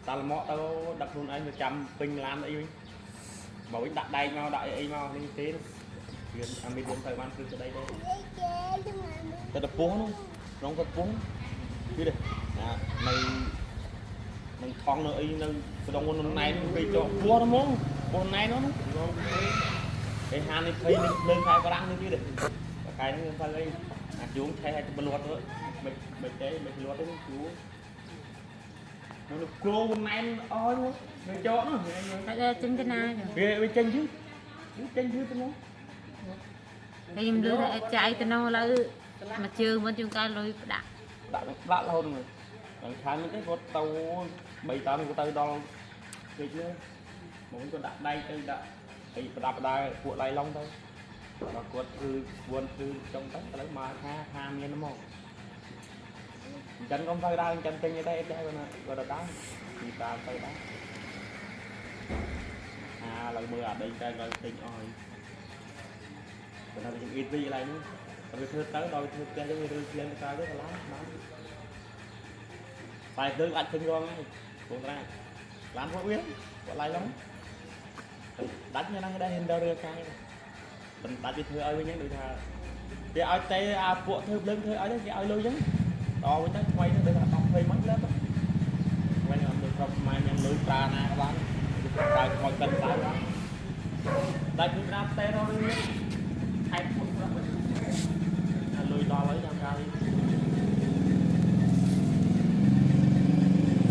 តាលមកទៅដឹកខ្លួនឯងទៅចាំពេញឡានអីវិញមកវិញដាក់ដែកមកដាក់អីមកនេះទេវាអាមីរួមទៅបានគឺស្ដីទេតែតពោះនោះក្នុងតពោះគឺទេណានៅនឹងថងនៅអីនៅដងនៅណែនពេលចកពោះហ្មងពោះណែននោះគេហានិភ័យនឹងភ្លើងខែប្រាំងនេះទៀតបកាយនេះមិនអីអាជួងឆេះឲ្យបលត់ទៅមិនទេមិនលត់ទេជួង មកគ្រូណែនអស់មកវាចកនោះ តែចេញទៅណាចឹង វាវាចេញយឺតចេញយឺតទៅមក តែខ្ញុំលឺថាចៃទៅនោះឥឡូវមួយជើងមិនជួនកាលលុយផ្ដាក់ ដាក់ដាក់រហូតហ្នឹងដល់ខាងនេះទេគាត់ទៅ3តានគាត់ទៅដល់ពេកនេះមកគាត់ដាក់ដៃទៅដាក់អីប្រដាប់ប្រដាពួកឡៃឡុងទៅដល់គាត់គឺគួនគឺចុងទៅឥឡូវមកថាថាមានមកអញ្ចឹងកុំទៅដើរអញ្ចឹងទិញទេអីទេគាត់គាត់ទៅដើរពីតាមទៅដែរអាឥឡូវមើលអាដីតែគាត់ទិញអស់ហើយ ប៉ុន្តែយើងអ៊ីតវិញកន្លែងនោះតែវាធ្វើទៅដល់ធ្វើផ្ទះយើងវារឿភ្លៀងទៅក្រោយទៅកន្លងបានតែទៅអាចឃើញរងហើយគងត្រាឡានពួកវាពួកឡៃឡុងដាច់ញ៉ាំដែរហ៊ានដល់រឿកាយមិនដាច់វាធ្វើឲ្យវិញហ្នឹងដូចថាវាឲ្យទេអាពួកធ្វើភ្លើងធ្វើឲ្យទៅគេឲ្យលុយហ្នឹងដល់វិញទៅថ្មីទៅដូចថា10 20ម៉ឺនលើទៅវិញអត់មានស្រុកខ្មែរមានលុយប្រើណាក៏បានប្រើខ្មោចកិនប្រើបានតែគឺប្រាប់ទេរករឿង